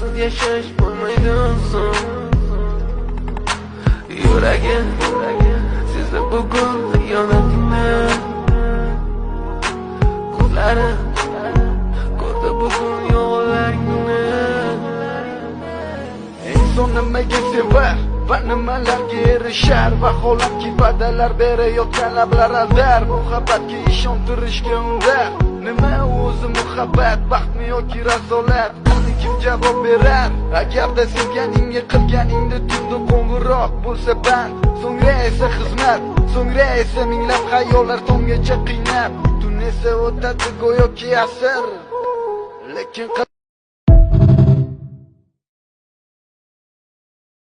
Sensiz yashash bo'lmaydi oson. Yuragim sezdi bugun xiyonatingni. Ko'zlarim ko'rdi bugun yo'g'onlaringni. Inson nimaga sevar va nimalarga erishar? Vaholanki va'dalar berayotgan lablar aldar, muhabbatga ishontirishga undar. Nima o'zi muhabbat, baxtmi yoki razolat? Qani kim javob berar? Agarda sevganingga qilganingda tunda qo'ng'iroq bo'lsa band, so'ngra esa xizmat, so'ngra esa minglab xayollar tonggacha qiynab, tun esa o'tadi go'yoki asr. Lekin